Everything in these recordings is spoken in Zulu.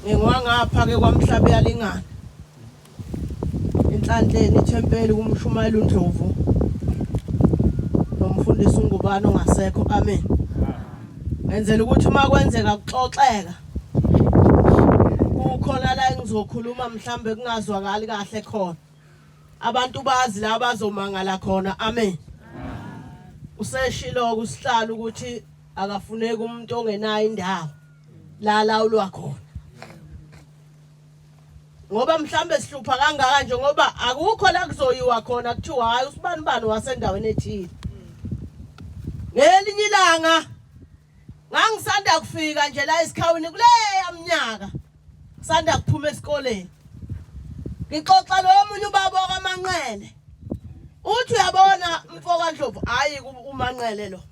Ngingwangapha ke kwamhlaba yalingana. Enhlanhleni ithempeli kumshumayela uNdlovu. Nomfundisi uNgubane ongasekho. Amen. Ngenzela ukuthi uma kwenzeka kuxoxeka kukhona la engizokhuluma mhlambe kungazwakali kahle khona. Abantu bazi la bazomangala khona. Amen. Useshilo kusihlalo ukuthi akafuneki umuntu ongenayo indawo la lawulwa khona. Ngoba mhlambe sihlupha kangaka nje ngoba akukho la kuzoyiwa khona kuthiwa hayi usibani bani wasendaweni ethile. Ngelinye ilanga ngangisanda kufika nje la esikhawini kuleya mnyaka sanda kuphuma esikoleni. Ngixoxa lo omunye ubaba wakaManqele. Uthi uyabona mfo kaNdlovu hayi uManqele lo.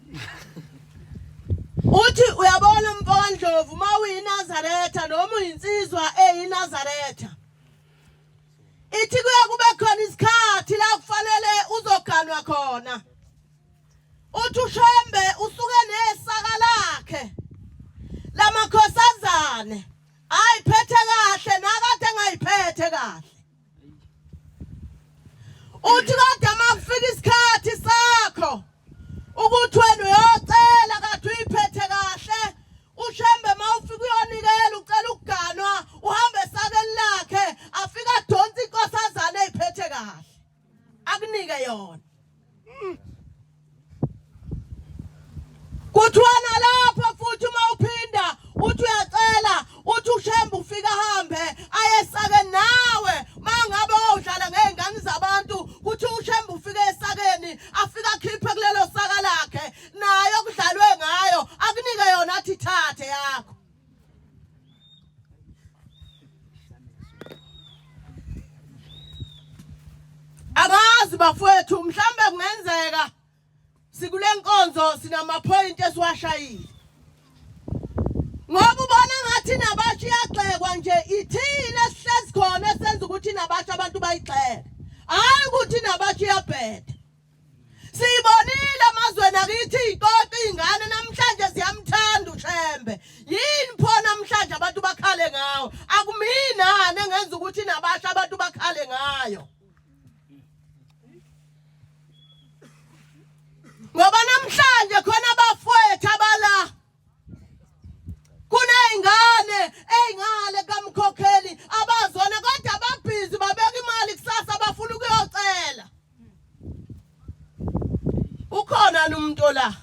Uthi uyabona mfo kaNdlovu uma uyiNazaretha noma uyinsizwa eyiNazaretha. Ithi kuye kube khona isikhathi la kufanele uzoganwa khona. Uthi uShembe usuke nesaka lakhe lamakhosazane ayiphethe kahle nakade engayiphethe kahle. Uthi kodwa uma kufika isikhathi sakho ukuthi wena uyocela kade uyiphethe kahle uShembe uma ufika uyonikela ucela ukuganwa uhambe esakeni lakhe afike adonse inkosazane eyiphethe kahle akunike yona. Kuthiwa nalapho futhi uma uphinda uthi uyacela uthi uShembe ufika ahambe ayesake nawe mangabe wawudlala ngezingane zabantu kuthi uShembe ufike esakeni afika akhiphe kulelo saka lakhe nayo kudlalwe ngayo akunike yona athi thathe yakho. Akazi bafowethu mhlambe kungenzeka sikule nkonzo sinamaphoyinti esiwashayile ngoba ubona ngathi nabasha iyagxekwa nje ithina esihlezi khona esenza ukuthi nabasha abantu bayigxeke hhayi ukuthi nabasha iyabheda. Siyibonile amazweni akithi iy'koti iy'ngane namhlanje ziyamthanda uShembe. Yini pho namhlanje abantu bakhale ngawo? Akuminani engenza ukuthi nabasha abantu bakhale ngayo. Ngoba namhlanje khona abafowethu abala Kuney'ngane ey'ngale kamkhokheli abazona kodwa babhizi babeka imali kusasa bafuna ukuyocela. Ukhona umuntu la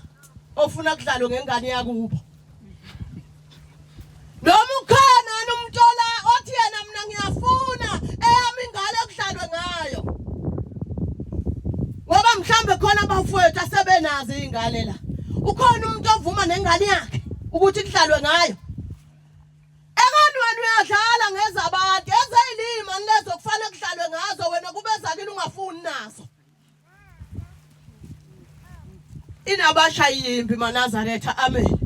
ofuna kudlalwe ngengane yakubo? Noma ukhona umuntu la othi yena mina ngiyafuna eyami ingane kudlalwe ngayo? Ngoba mhlambe khona abafowethu asebenazo izingane la. Ukhona umuntu ovuma nengane yakhe ukuthi kudlalwe ngayo. Ekani wena uyadlala ngezabantu ezeyilima lezo kufanele kudlalwe ngazo wena kube zakini ungafuni nazo. Inabasha yimbi maNazaretha amen.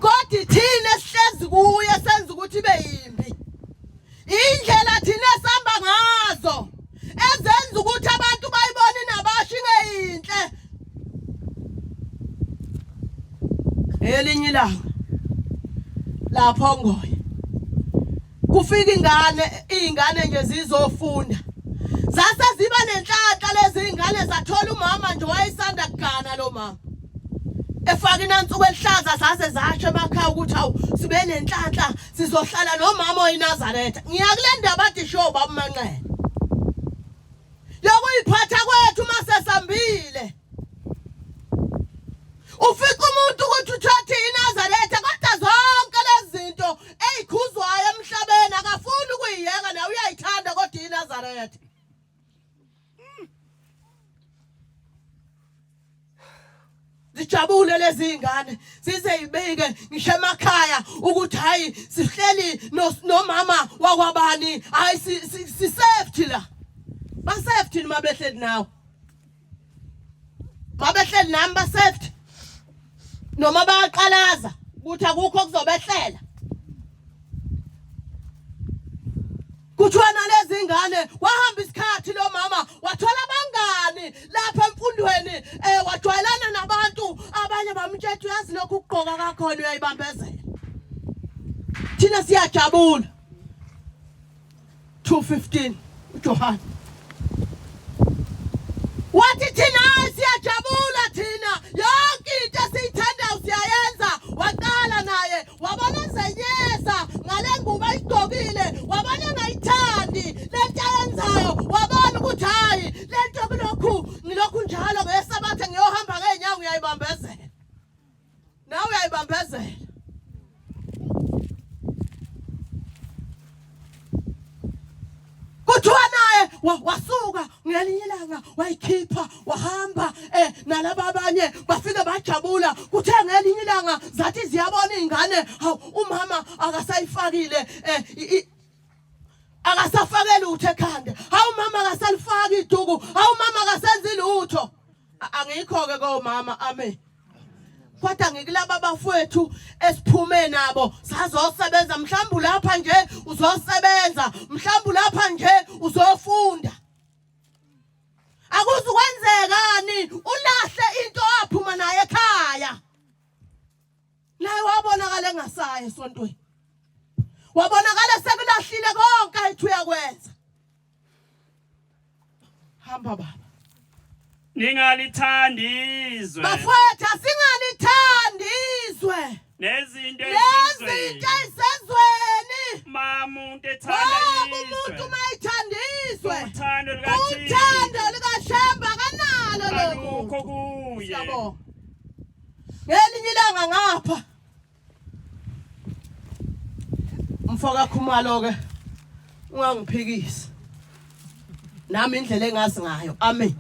Kodwa ithina esihlezi kuye senza ukuthi ibe yimbi. Indlela thina esihamba ngazo ezenza ukuthi abantu bayibone inabasha ingeyinhle. Elinye ilanga lapho ngoye kufika ingane izingane nje zizofunda zase ziba nenhlanhla lezi ingane zathola umama nje wayesanda kugana lo mama efaka inansuku elihlaza zaze zasho emakhaya ukuthi awu sibe nenhlanhla sizohlala nomama oyiNazaretha. Ngiya kule ndaba athi sho baba uManqele yokuyiphatha kwethu uma sesambile. Ufica umuntu ukuthi uthathe iNazaretha kodwa zonke lezi zinto ezikhuzwayo emhlabeni akafuni ukuyiyeka nawe uyayithanda kodwa iNazaretha. Zijabule lezi ingane zize ibike ngisho emakhaya ukuthi hayi sihleli nomama wakwabani hayi si safety la. Ba safety noma behleli nawe. Mabehleli nami ba safety. Noma bayaqalaza ukuthi akukho okuzobehlela. Kuthiwa nalezi ngane wahamba isikhathi lo mama wathola abangani lapha emfundweni eh wajwayelana nabantu abanye bamtshela uyazi lokhu ukugqoka kakhona uyayibambezela. Thina siyajabula. 2:15 uJohane wathi thina siyajabula thina yonke into esiyithandayo siyayenza waqala naye wabona ezenyeza ngale ngubo ayigqokile wabona engayithandi lento ayenzayo wabona ukuthi hayi lento kulokhu ngilokhu njalo ngesabatha ngiyohamba ngeenyawo ngiyayibambezela nawe uyayibambezela kuthiwa naye wasuka ngelinye ilanga wayikhipha wahamba eh nalaba abanye bafike bajabula kuthe ngelinye ilanga zathi ziyabona izingane hawu umama akasayifakile eh akasafake lutho ekhanda hawu mama akasalifaki iduku hawu mama akasenzi lutho angikho ke komama amen kodwa ngikulaba bafowethu esiphume nabo sazosebenza mhlawumbe lapha nje uzosebenza mhlawumbe lapha nje uzofunda akuzukwenzekani ulahle into aphuma naye ekhaya naye wabonakala engasayi esontweni wabonakala sekulahlile konke ayithi uyakwenza hamba baba Ningalithandi izwe. Bafowethu asingalithandi izwe. Nezinto Nezinto ezisezweni. Ma umuntu ethanda izwe. Umuntu uma ethanda izwe. Uthando lukaThixo. Uthando lukaShembe akanalo lo. Alukho kuye. Siyabonga. Ngelinye ilanga ngapha Mfoka Khumalo ke ungangiphikisi. Nami indlela engazi ngayo. Amen.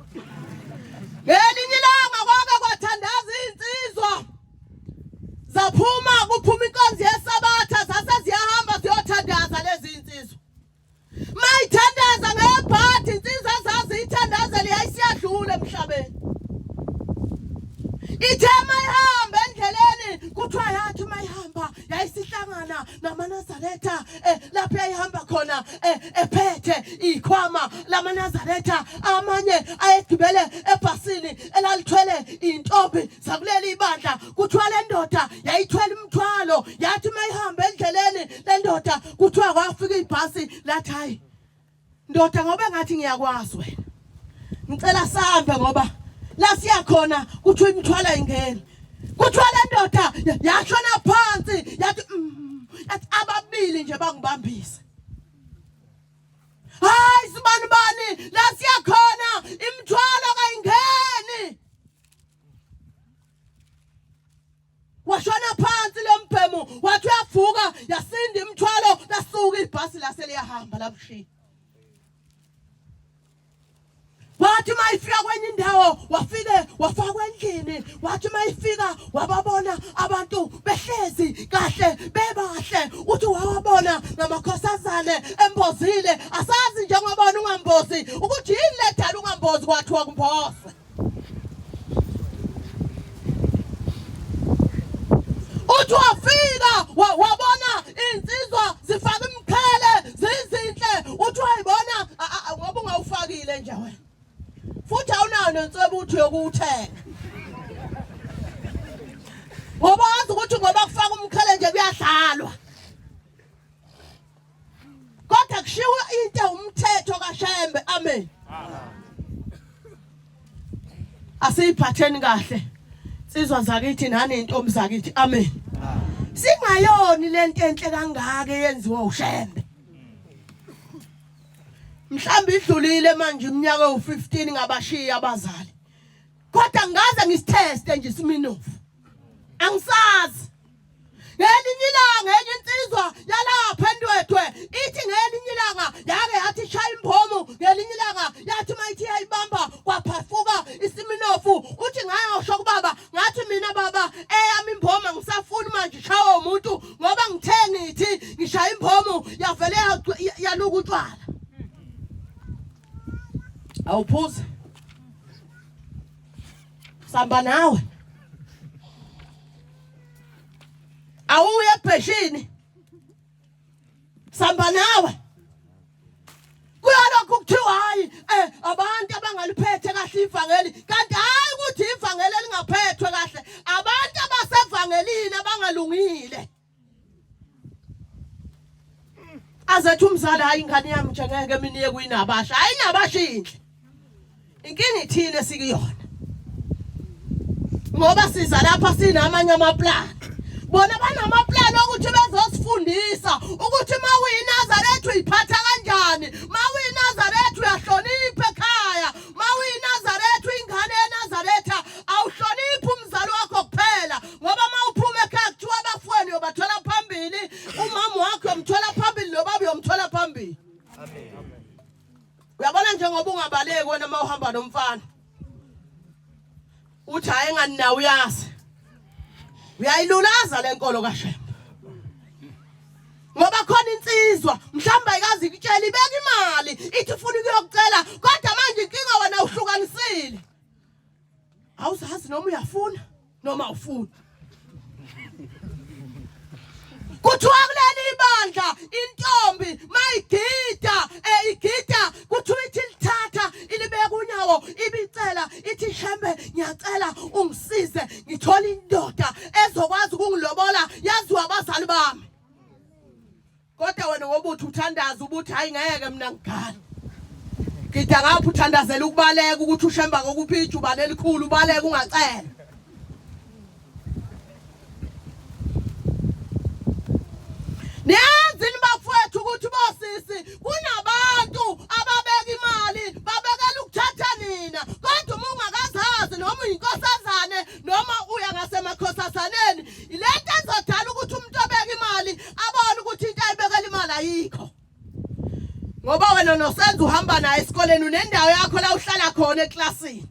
Ngelinye ilanga kwake kwathandaza insizwa. Zaphuma kuphuma inkonzo yesabatha zase ziyahamba ziyothandaza lezi insizwa. Mayithandaza ngebhadi insizwa zaziyithandazela yayisiyadlula emhlabeni. Ithe mayihamba endleleni kuthiwa yathi mayihamba yayisihlangana namaNazaretha eh, lapho yayihamba khona eh, ephethe ikhwama lamaNazaretha amanye ayegibele ebhasini elalithwele intombi zakuleli ibandla kuthiwa le ndoda yayithwele imithwalo yathi uma ihamba endleleni le ndoda kuthiwa kwafika ibhasi lathi hayi ndoda ngoba ngathi ngiyakwazi wena ngicela sambe ngoba la siya khona kuthiwa imithwalo ayingeni kuthiwa le ndoda yashona phansi yathi mm, yathi ababili nje bangibambise hayi sibani bani la siya khona imithwalo kayingeni washona phansi lo mbhemu wathi uyavuka yasinda imithwalo lasuka ibhasi lase liyahamba lamshiya wathi uma ifika kwenye indawo wafike wafakwa endlini wathi uma ifika wababona abantu behlezi kahle bebahle uthi wawabona namakhosazane embozile asazi njengobona ungambozi ukuthi yini ledala ungambozi kwathiwa kumbozwe uthi wafika wabona insizwa zifaka imqhele zizinhle uthi wayibona ngoba ungawufakile nje wena futhi awunayo nenswebutho yokuwuthenga ngoba wazi ukuthi ngoba kufaka umqhele nje kuyadlalwa kodwa kushiwo into umthetho kaShembe amen asiyiphatheni kahle insizwa zakithi nani intombi zakithi amen singayoni lento enhle kangaka eyenziwa uShembe mhlawumbe idlulile manje iminyaka ewu-15 ngabashiya abazali kodwa ngaze ngisitheste nje isiminofu angisazi ngelinye ilanga enye insizwa yalapha entwethwe ithi ngelinye ilanga yake yathi shaya imbomu ngelinye ilanga yathi uma ithi yayibamba kwaphafuka isiminofu uthi ngayosho kubaba ngathi mina baba eyami imboma ngisafuni manje ishawa umuntu ngoba ngithe ngithi ngishaya imbomu yavele yaluka utshwala awuphuzi samba nawe awuye ebheshini samba nawe kuyalokhu kuthiwa hayi eh abantu abangaliphethe kahle ivangeli kanti hayi ukuthi ivangeli elingaphethwe kahle abantu abasevangelini abangalungile Azethu umzali hayi ingane yami nje ngeke mina iye kuyinabasha. Hayi inabasha inhle. Inkinga ithini esikuyona? Ngoba siza lapha sinamanye amaplan. Bona banamaplan okuthi bezosifundisa ukuthi uma uyiNazaretha uyiphatha kanjani, uma uyiNazaretha uyahlonipha ekhaya, uma uyiNazaretha uyingane yeNazaretha awuhloniphi umzali wakho kuphela ngoba uma uphuma ekhaya kuthiwa abafowenu uyobathola phambili, umama wakho uyomthola phambili nobaba uyomthola phambili. Amen. Uyabona njengoba ungabaleki wena uma uhamba nomfana. Uthi hayi engani nawe uyazi. Uyayilulaza lenkolo kaShembe. Ngoba khona insizwa mhlawumbe ayikazi ikutshela ibeka imali ithi ufuna ukuyokucela kodwa manje inkinga wena uhlukanisile. Awuzazi noma uyafuna noma awufuni. Kuthiwa kuleli ibandla intombi mayigida eh, igida kuthiwa ithi lithatha ilibeka unyawo ibicela ithi shembe ngiyacela ungisize ngithola indoda ezokwazi ukungilobola yaziwa abazali bami Kodwa wena ngoba uthi uthandaza ubuthi hayi ngeke mina ngigane. Gida ngapha uthandazela ukubaleka ukuthi ushemba ngokuphi ijubane elikhulu ubaleke ungacela. Niyazi bafowethu ukuthi bosisi kunabantu ababeka imali babekela ukuthatha nina kodwa uma ungakazazi noma uyinkosazane noma uya ngasemakhosazaneni Lento ezodala ukuthi umuntu obeka imali abone ukuthi into ayibekela imali ayikho. Ngoba wena nosenza uhamba naye esikoleni unendawo yakho la uhlala khona eklasini.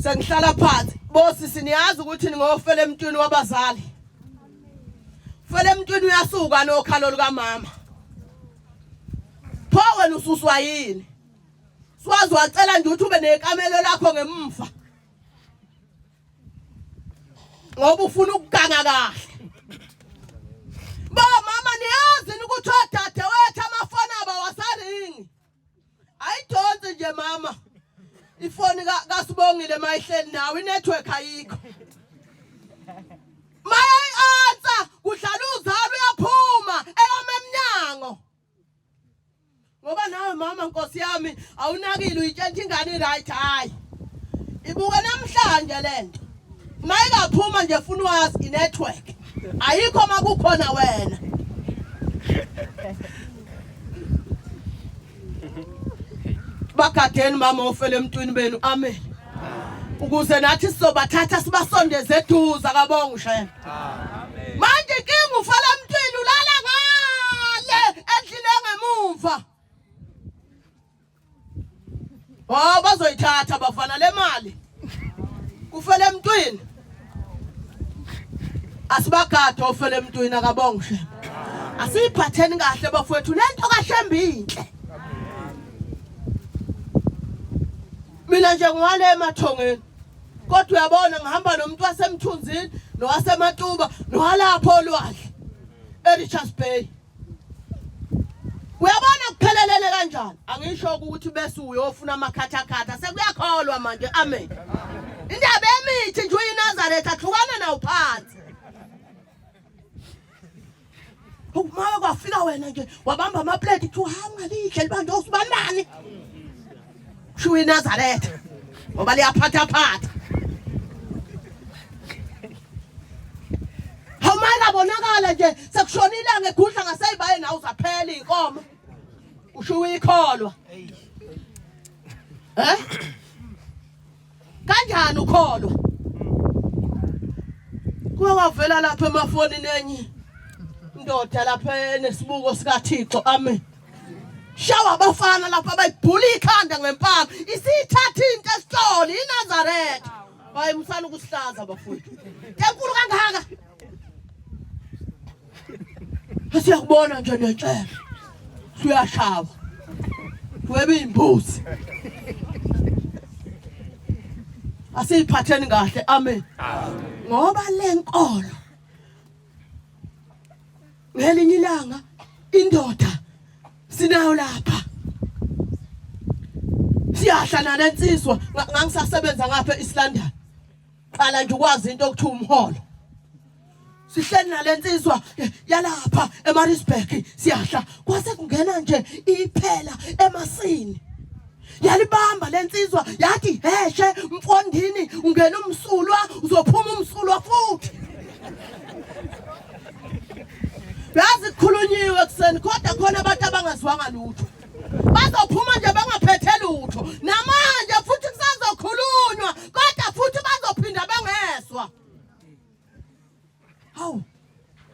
Sengihlala phansi. Bosisi niyazi ukuthi ningofela emntwini wabazali. Fela emntwini uyasuka nokhalo lukamama. Pho wena ususwa yini? Swazi wacela nje ukuthi ube nekamelo lakho ngemva. Ngoba ufuna ukuganga kahle. Bo mama niyazi ukuthi odadewethu amafoni abo awasaringi. Ayidonsi nje mama. Ifoni kaSibongile mayihleli nawe inetwork ayikho. Mayayi-answer kudlala uzalo uyaphuma eyoma emnyango. Ngoba nawe mama nkosi yami awunakile uyitshela ingane right hayi. Ibuke namhlanje lento. Mayikaphuma nje funa wazi inetwork. Ayikho makukhona wena. Bagadeni mama ofele emntwini benu amen. Ukuze nathi sizobathatha sibasondeze eduze akabonga ushayela. Amen. Manje inkinga ufala emntwini ulala ngale endlini engemumva. Oh bazoyithatha bafana le mali. Kufele emntwini. Asibagade ofele emntwini akabonga uShembe. Asiyiphatheni kahle bafowethu lento kaShembe inhle. Mina nje ngiwale emathongeni. Kodwa uyabona ngihamba nomuntu wasemthunzini nowasematuba nowalapho olwandle eRichards Bay. Uyabona kuphelelele kanjani? Angisho ukuthi bese uyofuna amakhathakhatha sekuyakholwa manje amen. Indaba emithi nje uyiNazaretha hlukana nawo phansi. Uma kwafika wena nje wabamba amaplate kuthiwa hawu ungalidle libanje usibambani. Kushiwo iNazaretha ngoba liyaphathaphatha. Hawu bonakala nje sekushona ilanga egudla ngaseyibaye nawe uzaphela inkomo. Usho uyikholwa. Eh? Kanjani ukholwa? Kuwe wavela lapha emafonini enye indoda lapha enesibuko sikaThixo amen. Shawa abafana lapha bayibhula ikhanda ngempama isithatha into esitolo iNazaretha. Hayi musana ukusihlaza bafowethu. Enkulu kangaka. Siyakubona nje nentshebe. Siyashawa. Webe imbuzi. Asiyiphatheni kahle. Amen. Ngoba lenkolo ngelinye ilanga indoda sinayo lapha siyahla nalensizwa ngangisasebenza ngapha eIslandani qala nje ukwazi into okuthiwa umholo. Sihleli nalensizwa yalapha eMaritzburg siyahla kwase kungena nje iphela emasini. Yalibamba lensizwa yathi heshe mfondini ungena umsulwa uzophuma umsulwa futhi. Yazi kukhulunyiwe kuseni kodwa khona abantu abangazwanga lutho. Bazophuma nje bengaphethe lutho. Namanje futhi kusazokhulunywa kodwa futhi bazophinda bengezwa. Hawu.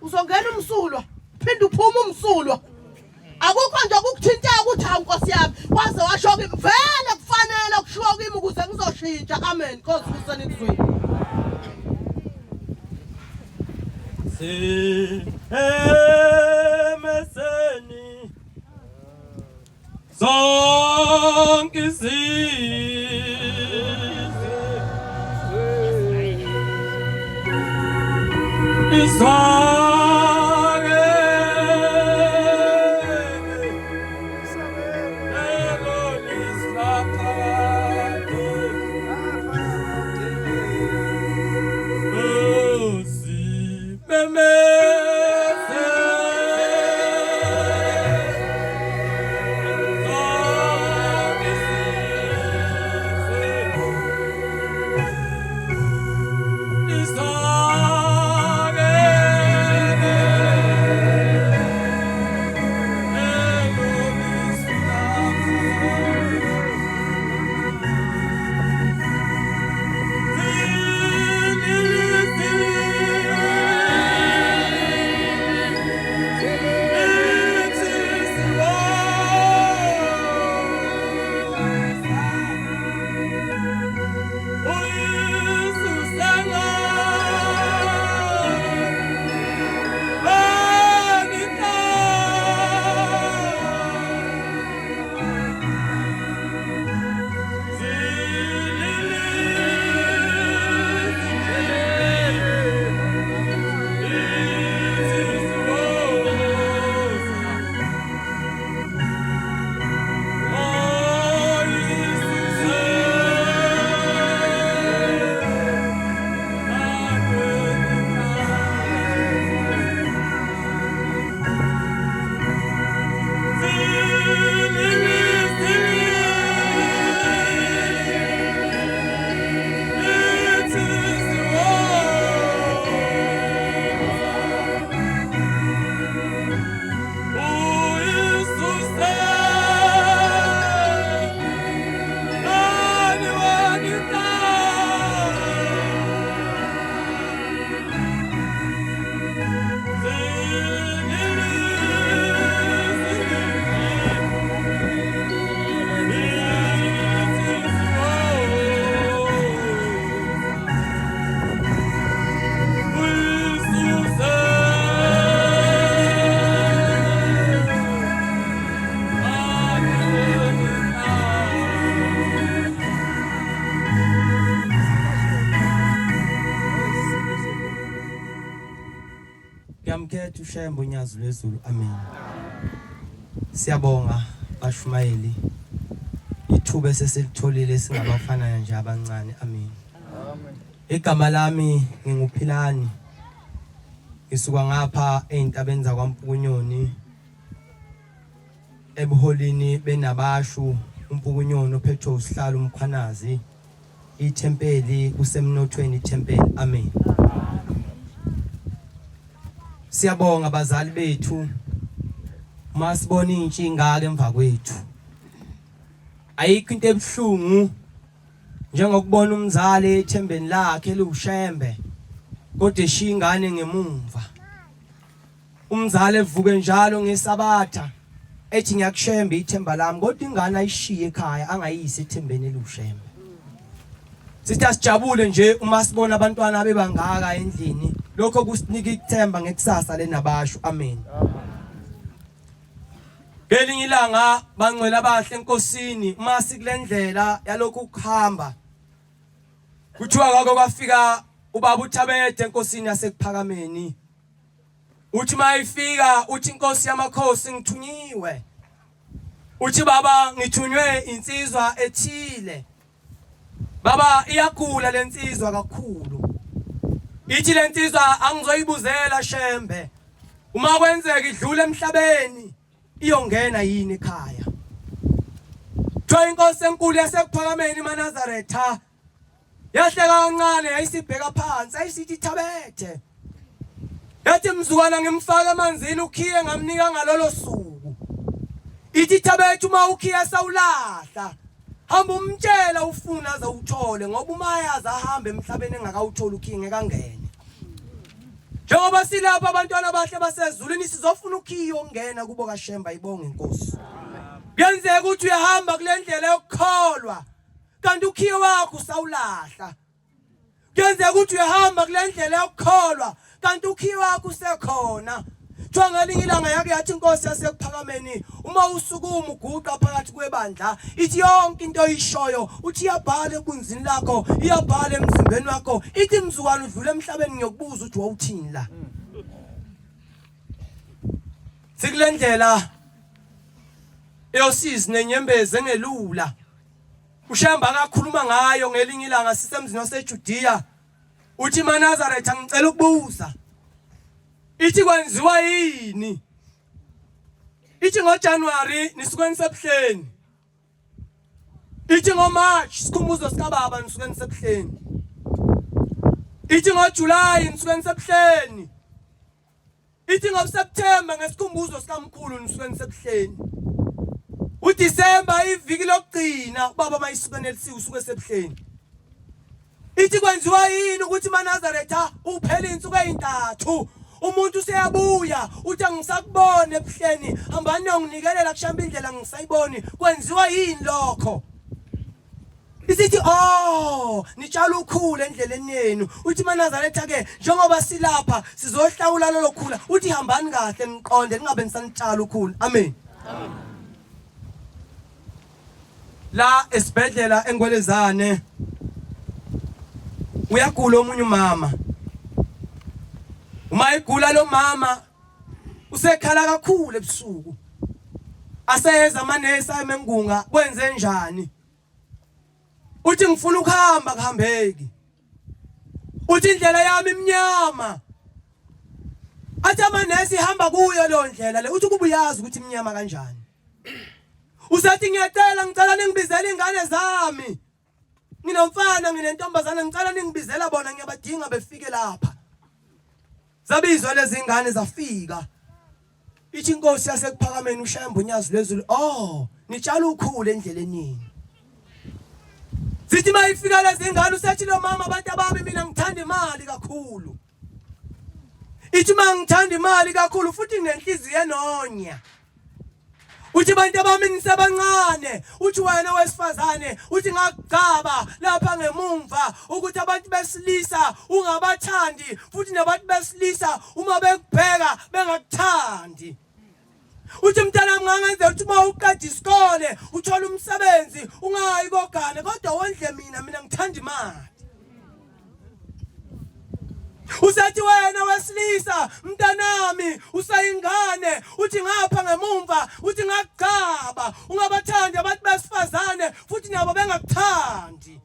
Uzongena umsulwa, phinde uphume umsulwa. Akukho nje ukukuthinta ukuthi hawu Nkosi yami, waze washo kimi vele kufanele kushiwo kimi ukuze ngizoshintsha. Amen. Nkosi kusenikuzwile. Si emeseni Zonke izizwe izwakele lelo lizwi laphakade. Usimemeze. Zonke izizwe izwakele lelo lizwi laphakade. Ngiyamkhetha uShembe uNyazi lwezulu amen. Siyabonga bashumayeli ithuba esesilitholile singabafana nje abancane amen. Amen. Igama lami nginguPhilani. Ngisuka ngapha ezintabeni zakwaMpukunyoni ebuholini benabashu uMpukunyoni ophethwe usihlalo uMkhwanazi. Ithempeli kusemnothweni ithempeli. Amen. Siyabonga bazali bethu uma sibona intsha ingaka emva kwethu. Ayikho into ebuhlungu njengokubona umzali ethembeni lakhe eliwushembe kodwa eshiya ingane ngemumva. Umzali evuke njalo ngeSabatha ethi ngiyakushemba ithemba lami kodwa ingane ayishiye ekhaya angayisi ethembeni eliwushembe. Sithi asijabule nje uma sibona abantwana bebangaka endlini lokho kusinika ithemba ngekusasa lenabasho amen. Ngelinye ilanga bangcwele abahle enkosini uma sikulendlela yalokhu kuhamba kuthiwa kwake kwafika ubaba uThabethe enkosini yasekuphakameni Uthi mayifika uthi inkosi yamakhosi ngithunyiwe. Uthi baba ngithunywe insizwa ethile. Baba iyagula lensizwa kakhulu. Ithi lensizwa angizoyibuzela Shembe. Uma kwenzeka idlule emhlabeni iyongena yini ekhaya? Kuthiwa inkosi enkulu yasekuphakameni iManazaretha yahleka kancane yayisibheka phansi ayisithi thabethe. Yathi mzukwana ngimfaka emanzini ukhiye ngamnika ngalolo suku. Ithi thabethe uma ukhiye sawulahla. Hamba umtshela ufuna aze uthole ngoba uma yazi ahambe emhlabeni engakawutholi ukhiye ngeke angene. Njengoba silapha abantwana abahle basezulwini sizofuna ukhiye ongena kubo kaShemba ibonge inkosi. Kuyenzeka ukuthi uyahamba kule ndlela yokukholwa kanti ukhiye wakho usawulahla. Kuyenzeka ukuthi uyahamba kule ndlela yokukholwa kanti ukhiye wakho usekhona. Kuthiwa ngelinye ilanga yake yathi inkosi yasekuphakameni uma usukuma uguqa phakathi kwebandla ithi yonke into oyishoyo uthi iyabhala ebunzini lakho iyabhala emzimbeni wakho ithi mzukwana udlule emhlabeni ngiyokubuza ukuthi wawuthini la. Sikule ndlela eyosizi nenyembezi engelula. UShembe akakhuluma ngayo ngelinye ilanga sisemzini waseJudiya uthi maNazaretha ngicela ukubuza ithi kwenziwa yini ithi ngoJanuary nisuke nisebuhleni ithi ngoMarch sikhumbuzo sikababa nisuke nisebuhleni ithi ngoJuly nisuke nisebuhleni Ithi ngoSeptember ngesikhumbuzo sikamkhulu nisuke nisebuhleni. UDecember iviki lokugcina ubaba mayisuke nelisiwe usuke esebuhleni. Ithi kwenziwa yini ukuthi maNazaretha uphela insuku ezintathu umuntu useyabuya uthi angisakuboni ebuhleni hambani niyonginikelela kushamba indlela ngisayiboni kwenziwa yini lokho Isithi oh nitshala ukhula endleleni yenu uthi maNazaretha ke njengoba silapha sizohlawula lolo khula uthi hambani kahle niqonde ningabe nisanitshala ukhula amen la esibhedlela engwelezane uyagula omunye umama uma egula lo mama usekhala kakhulu ebusuku aseyeza amanesi ayemengunga kwenze njani uthi ngifuna ukuhamba kuhambeki uthi indlela yami imnyama athi amanesi ihamba kuyo leyo ndlela le uthi kuba uyazi ukuthi imnyama kanjani usethi ngiyacela ngicela ningibizele ingane zami nginomfana nginentombazana ngicela ningibizela bona ngiyabadinga befike lapha zabizwa lezi ngane zafika ithi inkosi yasekuphakameni ushayamba unyazi lwezulu oh nitshala ukhule endleleni yenu zithi mayifika lezi ngane usethi lo mama abantu abami mina ngithanda imali kakhulu ithi uma ngithanda imali kakhulu futhi nginenhliziyo enonya uthi bantu abami nisebancane uthi wena wesifazane uthi ngakugcaba lapha ngemumva ukuthi abantu besilisa ungabathandi futhi nabantu besilisa uma bekubheka bengakuthandi uthi mntanami ngangenzela ukuthi uma uqeda isikole uthole umsebenzi ungayi kogane kodwa wondle mina mina ngithanda imali Usethi wena wesilisa mntanami usayingane uthi ngapha ngemumva uthi ngakugcaba ungabathandi abantu besifazane futhi nabo bengakuthandi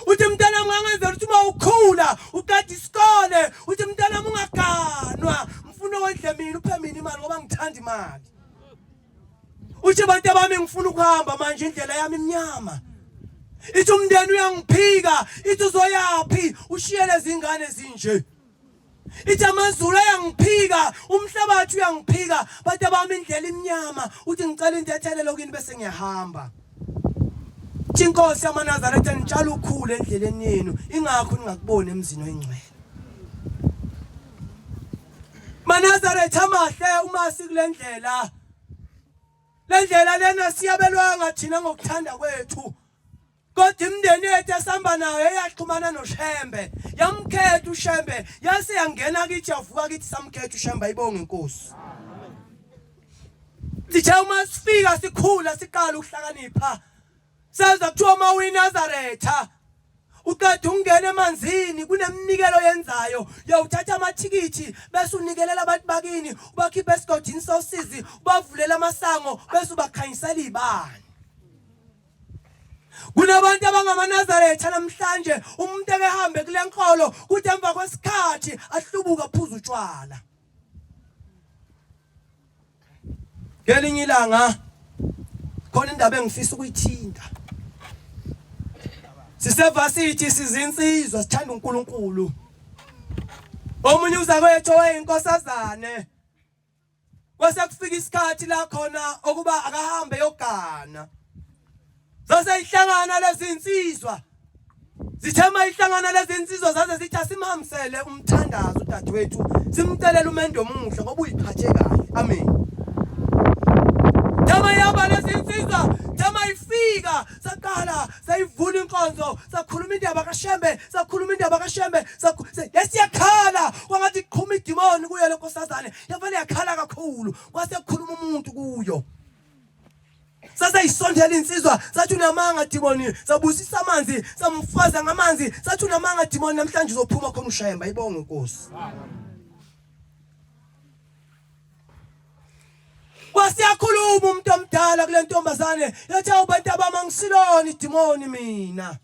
uthi mntanami ngangenzela ukuthi uma ukhula uqeda isikole uthi mntanami ungaganwa ngifuna wondle mina uphe mina imali ngoba ngithanda imali uthi abantu abami ngifuna ukuhamba manje indlela yami imnyama ithi umndeni uyangiphika ithi uzoyaphi ushiye lezi ngane zinje ithi amazulu ayangiphika umhlabathi uyangiphika bantu abami indlela imnyama uthi ngicela intethelelo kini bese ngiyahamba Thi inkosi yamaNazaretha nitshala ukhulu endleleni yenu ingakho ningakuboni emzini oyingcwele MaNazaretha amahle uma sikule ndlela le ndlela lena siyabelwanga thina ngokuthanda kwethu kodwa imindeni yethu esihamba nayo eyaxhumana noShembe yamkhetha uShembe yase yangena kithi yavuka kithi samkhetha uShembe ayibonge inkosi sithe uma sifika sikhula siqala ukuhlakanipha sezwa kuthiwa uma uyiNazaretha uqeda ukungena emanzini kuneminikelo yenzayo uyawuthatha amathikithi bese unikelela abantu bakini ubakhiphe esigodini sosizi ubavulela amasango bese ubakhanyisela izibani. Kunabantu abangamaNazaretha namhlanje umuntu ekehambe kule nkolo kuthi emva kwesikhathi ahlubuka aphuza utshwala. Ngelinye ilanga khona indaba engifisa ukuyithinta. Sisevasithi sizinsizwa sithanda uNkulunkulu. Omunye uzakwethu owayeyinkosazane Kwase kufika isikhathi la khona okuba akahambe yogana. Zase ihlangana lezi insizwa. Zithe mayihlangana lezi insizwa zaze zithi asimhambisele umthandazo udadewethu simcelele umendo omuhle ngoba uyiphathe kahle. Amen. Thema yaba lezi insizwa thema ifika saqala sayivula inkonzo sakhuluma indaba kaShembe sakhuluma indaba kaShembe yasiyakhala kwangathi iqhuma idimoni kuyo lenkosazane yavele yakhala kakhulu kwase kukhuluma umuntu kuyo saseyisondela insizwa sathi unamanga dimoni sabusisa amanzi samfaza ngamanzi sathi unamanga dimoni namhlanje uzophuma khona ushemba ibonge inkosi Kwasiyakhuluma umuntu omdala kule ntombazane yathi awu bantu abami angisilona idimoni mina.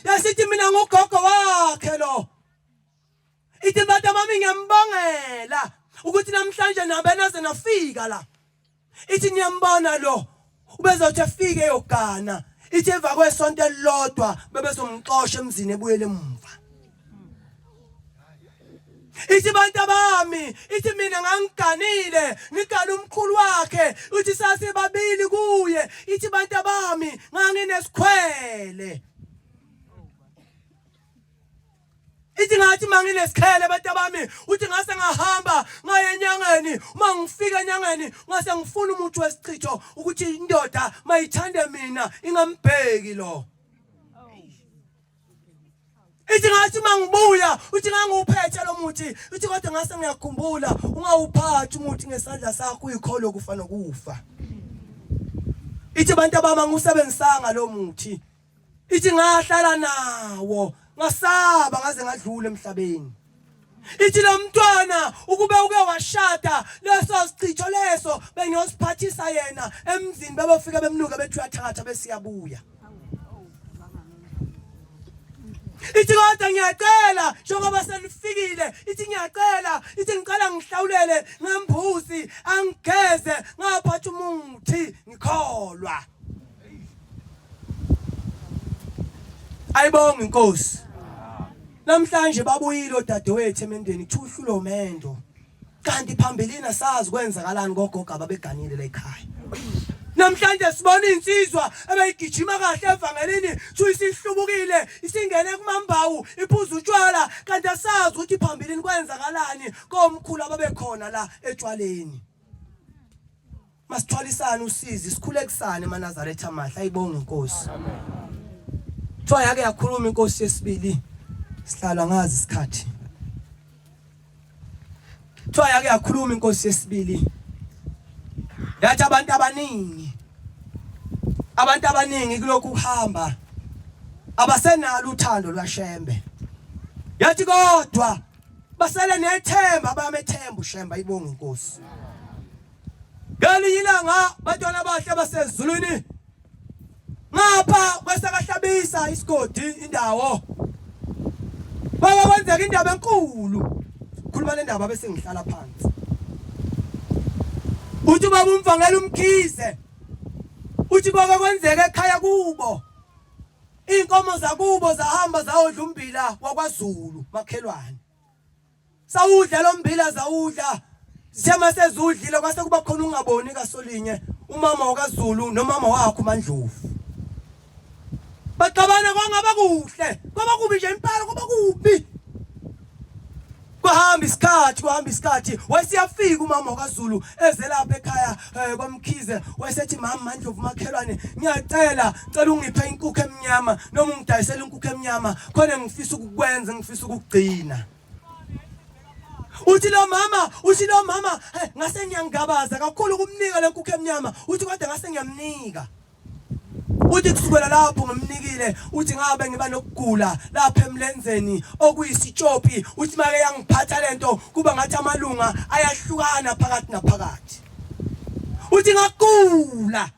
Yasithi mina ngugogo wakhe lo. Ithi bantu abami ngiyambongela ukuthi namhlanje nabe naze nafika la. Ithi niyambona lo ubezothi efike eyogana ithi emva kwesonto elilodwa bebezomxosha emzini ebuyele emuva. Ithi bantu abami ithi mina ngangiganile ngigana umkhulu wakhe uthi sasibabili kuye ithi bantu abami nganginesikhwele Ithi ngathi manginesikhele abantu abami uthi ngase ngahamba ngaye enyangeni uma ngifika enyangeni ngase ngifuna umuthi wesichitho ukuthi indoda mayithande mina ingambheki lo Ithi ngathi mangibuya uthi ngangiwuphethe lo muthi uthi kodwa ngase ngiyakhumbula ungawuphathi umuthi ngesandla sakho uyikholo kufa nokufa Ithi abantu abami angiwusebenzisanga lo muthi Ithi ngahlala nawo ngasaba ngaze ngadlula emhlabeni. Ithi lo mntwana ukube uke washada leso sichitho leso bengiyosiphathisa yena emzini bebofika bemnuka bethi uyathatha besiyabuya. Ithi kodwa ngiyacela njengoba senifikile ithi ngiyacela ithi ngicela ngihlawulele ngembuzi angigeze ngaphatha umuthi ngikholwa. Ayibonge inkosi. Namhlanje babuyile odadewethu emendweni kuthiwa uhlulo mendo. Kanti phambilini asazi kwenzakalani kogogo ababeganile la ekhaya. Namhlanje sibona insizwa ebeyigijima kahle evangelini kuthiwa isihlubukile isingene kumambawu iphuza utshwala kanti asazi ukuthi phambilini kwenzakalani komkhulu ababekhona la etshwaleni. Masithwalisane usizi sikhulekisane emaNazaretha amahle ayibonge inkosi. Kuthiwa yake yakhuluma inkosi yesibili sihlala ngazi isikhathi. Kuthiwa yake yakhuluma inkosi yesibili yathi abantu abaningi abantu abaningi kulokhu kuhamba abasenalo uthando lwaShembe. Yathi kodwa basele nethemba bayamethemba uShembe ayibonge inkosi. Ngelinye ilanga bantwana abahle basezulwini ngapha kwesakahlabisa isigodi indawo baba kwenzeka indaba enkulu khuluma le ndaba bese ngihlala phansi uthi baba umvangela umkhize uthi kwake kwenzeka ekhaya kubo inkomo zakubo zahamba zawodla umbila wakwaZulu makhelwane Sawudla lo mbila zawudla. Zithe masezudlile kwase kuba khona ungaboni kasolinye umama wakaZulu nomama wakhe uMandlovu. Baxabana kwangaba kuhle, kwaba kubi nje impela kwaba kubi. Kwahamba isikhathi, kwahamba isikhathi, wayesiyafika umama wakaZulu eze lapha ekhaya eh, kwaMkhize, wayesethi mama Mandlovu makhelwane, ngiyacela, cela ungiphe inkukhu emnyama noma ungidayisele inkukhu emnyama, khona ngifisa ukukwenza, ngifisa ukukugcina. Uthi lo mama, uthi lo mama, hey, ngase ngiyangabaza kakhulu ukumnika le nkukhu emnyama. Uthi kodwa ngase ngiyamnika. Uthi kusukela lapho ngimnikile, uthi ngabe ngiba nokugula lapha emlenzeni okuyisitshopi, uthi make yangiphatha lento kuba ngathi amalunga ayahlukana phakathi naphakathi. Uthi ngagula.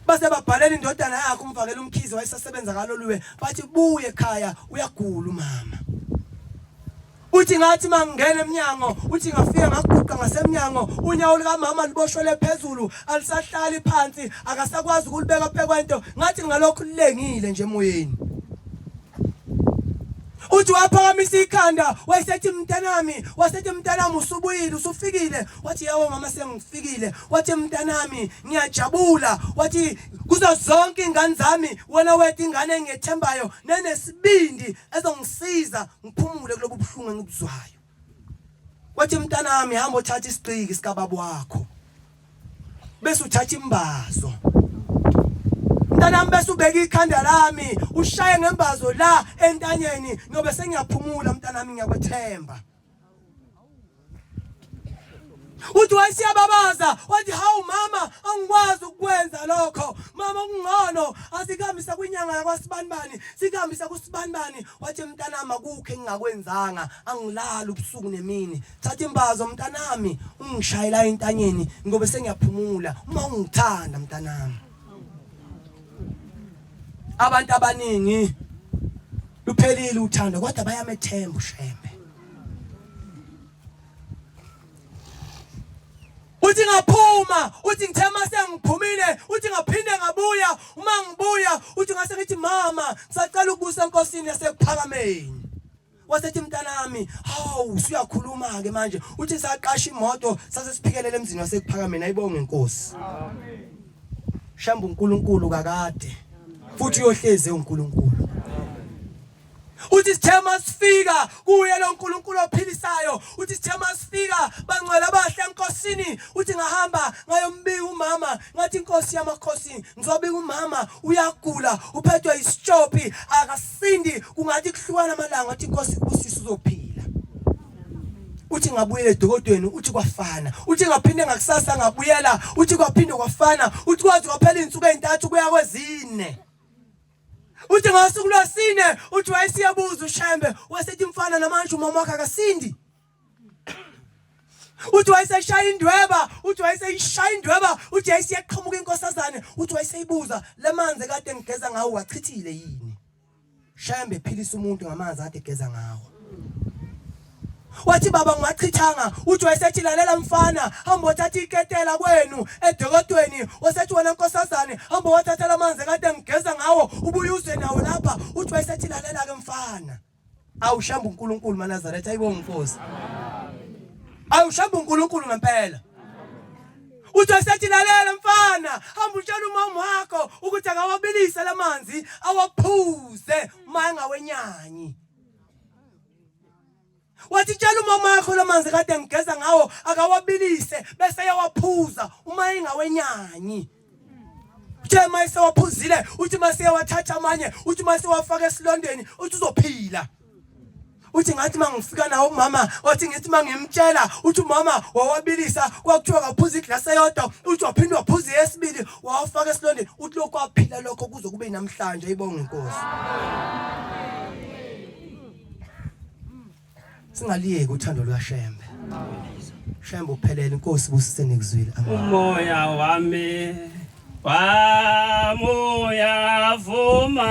Base babhalela indodana yakhe umvakela umkhize wayesasebenza kaloliwe bathi buye ekhaya uyagula umama. Uthi ngathi mangingena emnyango uthi ngafika ngaguqa ngasemnyango unyawo lukamama luboshwele phezulu alisahlali phansi akasakwazi ukulibeka phekwento ngathi ngalokhu lilengile nje emoyeni. Uthi waphakamisa ikhanda wayesethi mntanami, wasethi mntanami usubuyile usufikile. Wathi yebo mama sengifikile. Wathi mntanami ngiyajabula. Wathi kuzo zonke ingane zami wena wedwa ingane engiyethembayo nenesibindi ezongisiza ngiphumule kulobu buhlungu engibuzwayo. Wathi mntanami hamba othatha isiqiki sikababa wakho. Bese uthatha imbazo. Mntanami bese ubeka ikhanda lami ushaye ngembazo la entanyeni ngoba sengiyaphumula mntanami ngiyakwethemba. Uthi wayesiyababaza wathi hawu mama angikwazi ukukwenza lokho mama kungcono asikuhambisa kwinyanga yakwasibanibani sikuhambisa kusibanibani wathi mntanami akukho engingakwenzanga angilali ubusuku nemini thatha imbazo mntanami ungishayela entanyeni ngoba sengiyaphumula uma ungithanda mntanami abantu abaningi luphelile uthando kodwa bayamethemba uShembe uthi ngaphuma uthi ngithe mase ngiphumile uthi ngaphinde ngabuya uma ngibuya uthi ngase ngithi mama ngisacela ukubusa enkosini yasekuphakameni wasethi mntanami hawu usuyakhuluma ke manje uthi saqasha imoto sase siphikelele emzini wasekuphakameni ayibonge inkosi amen shamba uNkulunkulu kakade futhi uyohleze uNkulunkulu Uthi sithe masifika kuye lo nkulunkulu ophilisayo, uthi sithe masifika bangcwele abahle enkosini, uthi ngahamba ngayombika umama, ngathi inkosi yamakhosi ngizobika umama uyagula, uphethwe isitshopi, akasindi, kungathi kuhlukana amalanga, wathi inkosi kubusisa uzophila. Uthi ngabuyela edokodweni uthi kwafana, uthi ngaphinde ngakusasa ngabuyela, uthi kwaphinde kwafana, uthi kwaze kwaphela izinsuku ezintathu kuya kwezine. Uthi ngosuku lwesine uthi wayesiyabuza uShembe wasethi mfana namanje umama wakhe akasindi. Uthi wayeseshaya indweba, uthi wayeseyishaya indweba, uthi yayisiyaqhamuka inkosazane, uthi wayeseyibuza lamanzi kade ngigeza ngawo wachithile yini? Shembe philisa umuntu ngamanzi ade egeza ngawo. Wathi baba ngiwachithanga uthi wayesethi lalela mfana hamba othatha iketela kwenu edokodweni wasethi wena nkosazane hamba wathatha lamanzi kade ngigeza ngawo ubuye uze nawo lapha uthi wayesethi lalela ke mfana awushamba uNkulunkulu maNazaretha ayibonga inkosi awushamba uNkulunkulu ngempela uthi wayesethi lalela mfana hamba utshela umama wakho ukuthi akawabilise lamanzi awaphuze uma engawenyanyi Wathi tshela umama wakho lamanzi kade ngigeza ngawo akawabilise bese eyawaphuza uma engawenyanyi. Uthe uma esewaphuzile uthi uma seyawathatha amanye uthi uma sewafaka esilondeni uthi uzophila. Uthi ngathi mangifika nawo umama wathi ngithi mangimtshela uthi umama wawabilisa kwakuthiwa kaphuza iglasi eyodwa uthi waphinde waphuza eyesibili wawafaka esilondeni uthi lokhu waphila lokho kuze kube namhlanje ayibonge inkosi. Singaliyeki uthando lukaShembe. Shembe uphelele inkosi busise nikuzwile. Amen. Umoya wami wami uyavuma.